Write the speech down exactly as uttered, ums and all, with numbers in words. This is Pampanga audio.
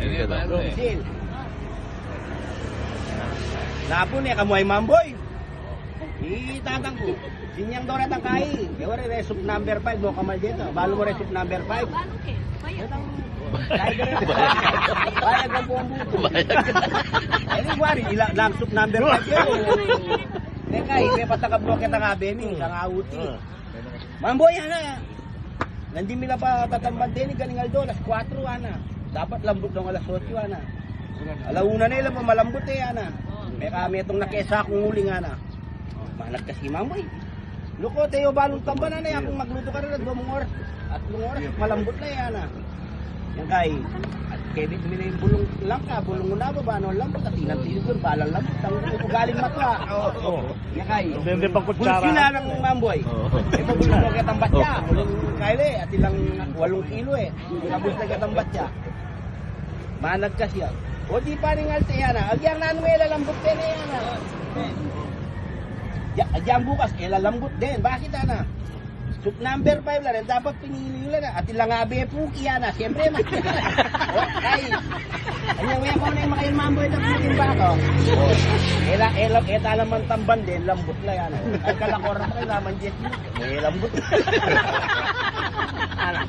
Misil. Lapu ne, kamu ay Mamboy. I tatang ku. Sinyang doret ang kai. E wari re, sup number five, mo kamal dito. Balu mo re, sup number five. Bayad ang buong buto. Bayad. E, wari, ila, lang sup number five yun. Teka, ipe patakab mo kita nga, Benny, sa nga uti. Mamboy, ana. Nandin mi la pa tatamban deni, ganing aldo, alas kuwatro, ana. Dapat lambut dong alas otso, ana. Ala una ne, ila pa malambut e, ana. Meka, metung na kesa kung uling, ana. Managkas i Mamboy. Loko, te, yo balung tamban, ana, e, akung magluto karela, duang oras, atlung oras, malambut la e, ana. Yang kai, at kebit mi ne ing bulung langka, bulung unaba, bano lambut, at inan tinugun, balang lambut, ang ugaling matwa. Yang kai, depende pa kutsara. Bulsila lang, Mamboy. E, bulung ketang batya, bulung kaile, at ilang walung kilo e. Bulung ketang batya. Managkas ya. O di pa ning alte, ana. Agyang nanu e lalambut den, ana. Ya, agyang bukas e lalambut den. Bakit, ana? Sup number five la rin, dapat pinili la na. At ilang abe puki, ana. Siyempre, ma. O, ay. Anya, uya ko na yung makain Mamboy, tapos yung bako. O. Ela, ela, eta naman tamban den, lambut la yan. Ay, kalakor na kailangan, Jess. E, lambut. Ala.